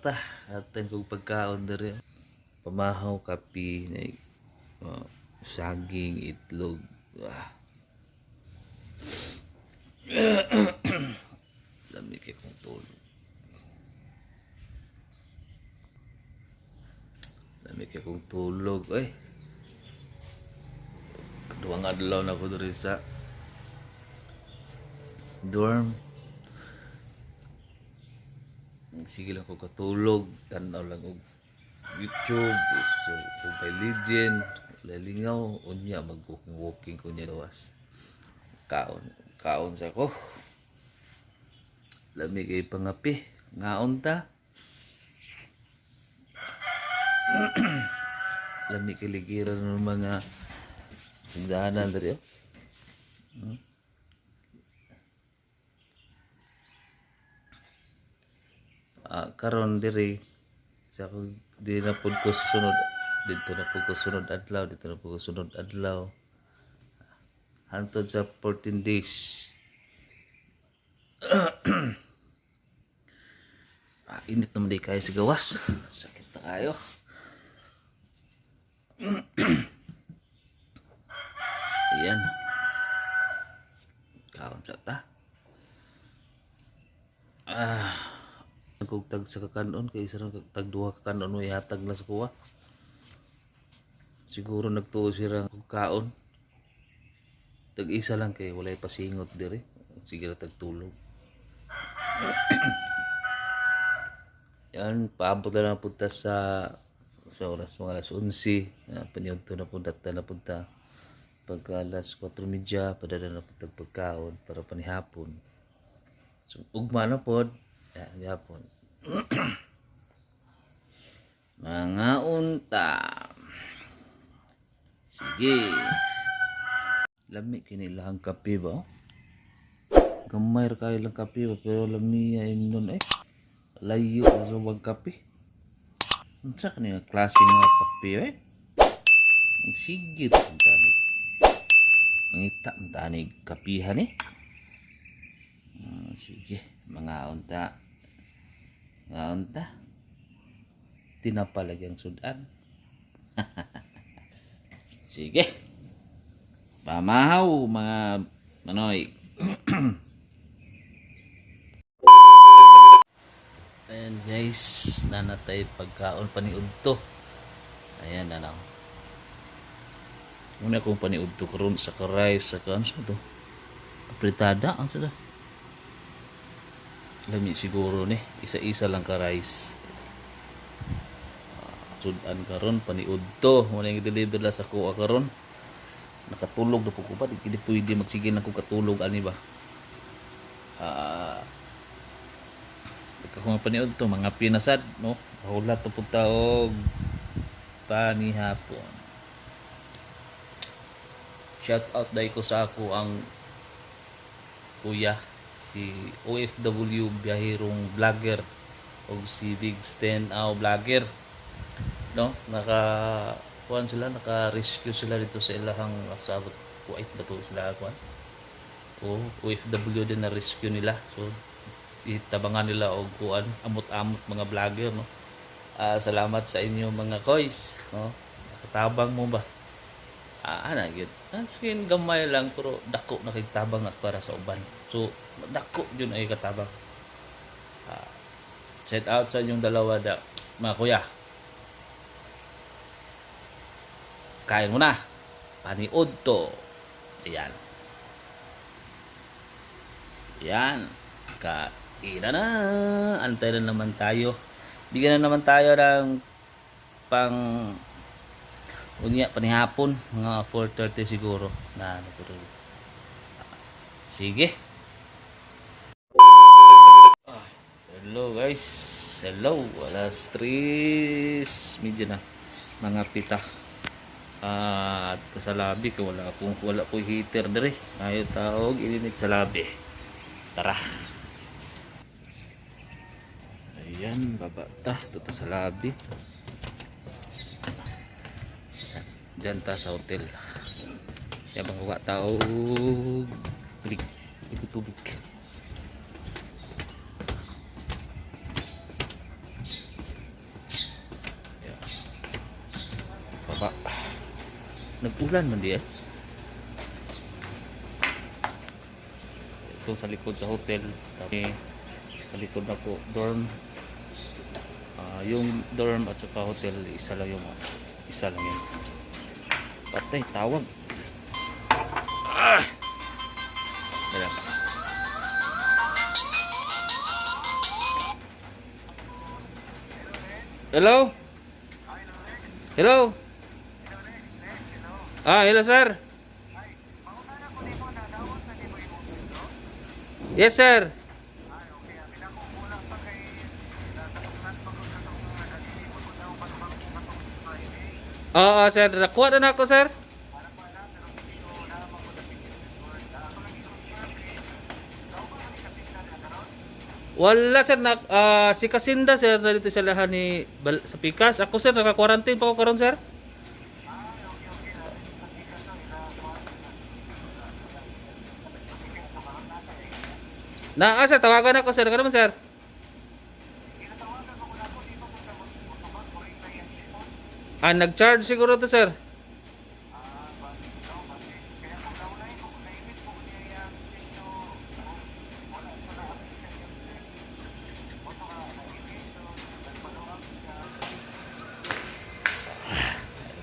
Ta. Atan kog pagkaon diri. Pamahaw, kape, saging, itlog. Ah. Lami kay kong tulog. Lami kay kong tulog. Ay. Kaduhang adlaw na ko diri sa dorm. Sige lang ko katulog, tanaw lang og YouTube, so Mobile Legend, lalingaw, unya mag walking walking ko niya gawas. Kaon, kaon sa ko. Lami kay pangapi, ngaon ta. Lami kay ligiran ng mga tindahanan diri, oh. Ah, karon diri sa ako di na pud ko sunod dito na pud ko sunod adlaw, dito na pud ko sunod adlaw hantod sa 14 days. Ah, init naman di kayo sa gawas, sakit na kayo. Ayan, kaon sa ta. Ah, kog tag sa kakanon kay isa ra tag duha ka kanon mo ihatag na sa kuha. Siguro nagtuo sila og kaon. Tag isa lang kay walay pasingot diri. Sige ra tag tulog. Yan, paabot na lang punta sa oras mga alas 11. Paniudto na punta na punta. Pagka alas 4:30, padala na punta pagkaon para panihapon. So, ugma na pod. Yan, gihapon. Mga unta. Sige. Lami kini ilahang kape ba? Oh? Gamay ra kayo lang kape ba? Pero lami ay nun eh. Layo sa ubang kape. Unsa kani nga klase nga kape eh? Sige pa tanig. Mangita man tanig kapihan eh. Ah, sige, mga unta. Mga unta. Tinapa lagi ang sudan. Sige. Pamahaw mga manoy. Ayan guys, nanatay pagkaon paniudto. Ayan ano. Muna akong paniudto karon sa rice sa kan sa to. Apritada ang sa to. Lami siguro ni, isa-isa lang ka rice. Sudan karon paniudto, mo nang deliver la sa kuha karon. Nakatulog na po ko ba? Di di pwede magsige na ko katulog ani ba? Ah, pagka kung paniudto mga pinasad no, hulat to pud taog panihapon. Shout out dai ko sa ako ang kuya si OFW biyahirong vlogger o si Big Sten Aw vlogger no, naka kuan sila, naka rescue sila dito sa ilahang sa Kuwait ba to sila kuan o OFW din na rescue nila, so itabangan nila og kuan amot-amot mga vlogger no. Ah, salamat sa inyo mga koys no, nakatabang mo ba. Ah, ana gyud. Ah, sige, gamay lang pero dako na kay tabang at para sa uban. So dako jud ay katabang. Ah, shout out sa inyong dalawa da, mga kuya. Kain mo na. Paniod to. Ayan. Ayan. Kain na. Antay na naman tayo. Bigyan na naman tayo ng pang unya panihapon mga 4:30 siguro na ano. Sige. Ah, hello guys. Hello. Alas 3:30 na. Mga pita. At sa labi ko wala ko heater dire. Ayo taog ilinit sa labi. Tara. Ayan, baba ta. Ito ta sa labi. Diyan ta sa hotel. Yan bang kuha taog tubig. Tubig. Nag-ulan man di eh. Ito sa likod sa hotel. Tapos, sa likod na po, dorm. Yung dorm at saka hotel, isa lang yun. Patay, tawag. Ah! Ayan. Hello? Hello? Hello, sir. Yes, sir. Oo, sir. Nakuha na ako, sir. Wala, sir, na, si Kasinda, sir, nandito sa lahan ni sa Pikas. Ako, sir, naka-quarantine pa ako karon, sir. Na, sir, tawagan ako, sir. Ano naman, sir? Nag-charge siguro to, sir.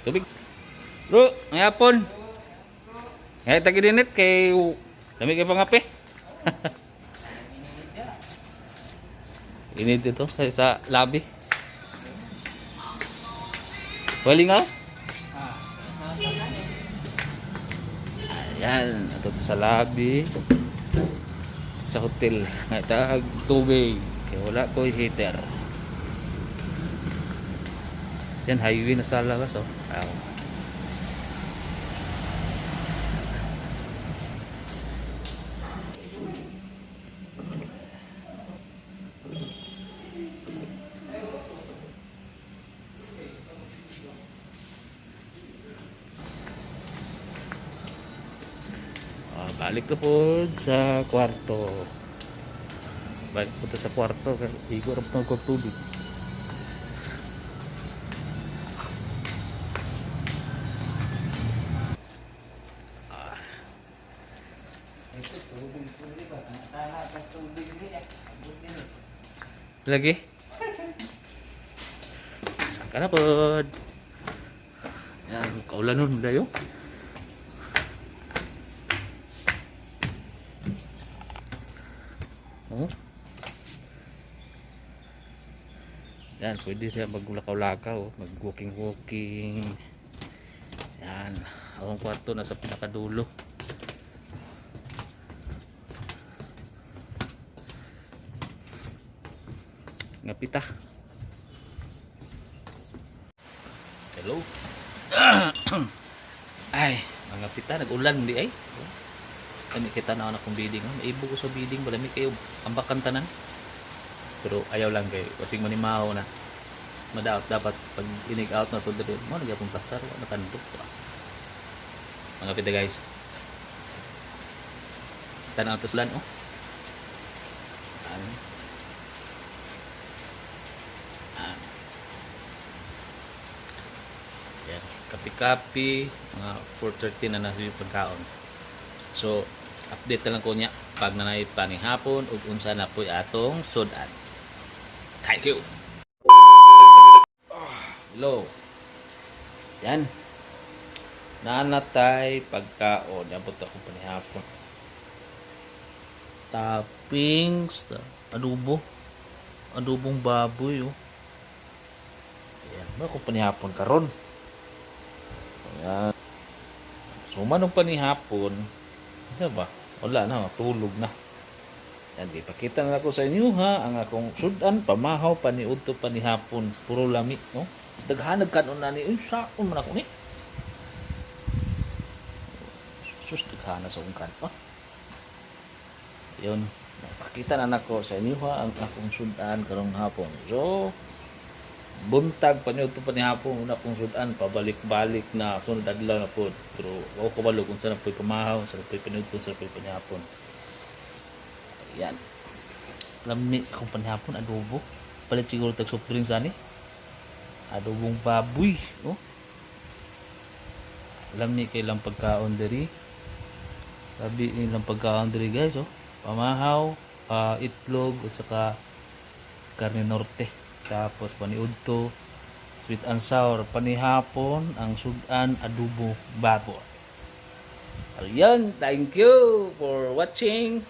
Tubig. Bro, ngayapon. Ngay tagidinit kay lami kay pangape. Init dito sa labi. Waling. Ayan, ito sa labi. Sa hotel. Ngay tag tubig. Kay wala ko'y heater. Yan, highway na sa labas, oh. Aw. Balik na po sa kwarto. Balik po sa kwarto. Igo ra po tong tubig. Lagi. Saan ka na po? Yan, kaulan nun dayo. Oh. Yan, pwede siya maglakaw-lakaw, oh, mag-walking-walking. Yan, akong kwarto nasa pinakadulo. Ngapita. Hello. Ay, mga pita, nag-ulan di ay. Kami kita na akong bidding. Oh. Maibo ko sa bidding, balami kayo. Ambakan tanan. Pero ayaw lang kay kasing manimaho na. Madaot dapat pag inig out na to diri mo nagyapon plaster wa nakandok pa. Mga pita, guys. Tanaw to slan, oh. Ano? Ah. Yan. Kapi-kapi, mga 4:30 na nasa yung pagkaon. So, update na lang ko niya pag nanay panihapon ug unsa na po'y atong sudan. Thank you. Hello. Yan. Nanatay pagkaon. Yan po akong panihapon. Toppings, adobo. Adobong baboy, oh. Ayan, ba akong panihapon karon. Ayan. So, manong panihapon, ano ba? Wala na, matulog na. Yan, di pakita na ako sa inyo ha, ang akong sudan, pamahaw, paniudto, panihapon, puro lami, no? Daghanag kanon na ni, uy, saon man ako ni. Sus, daghana sa akong kan. Yun, napakita na nako sa inyo ha, ang akong sudan karong hapon. So, buntag pa niyo pa ni hapon una kong sudan pabalik-balik na sunod adlaw na po, pero wa ko kabalo kung saan na po'y pamahaw, saan na po'y paniudto, saan na po'y panihapon. Ayan, lami akong panihapon, adobo. Palit siguro tag soft drinks ani, adobong baboy, oh. Alam ni kay ilang pagkaon diri. Sabi ilang pagkaon diri, guys, oh. Pamahaw, itlog at saka karne norte. Tapos paniudto, sweet and sour, panihapon, ang sudan adobo baboy. Ayan, thank you for watching.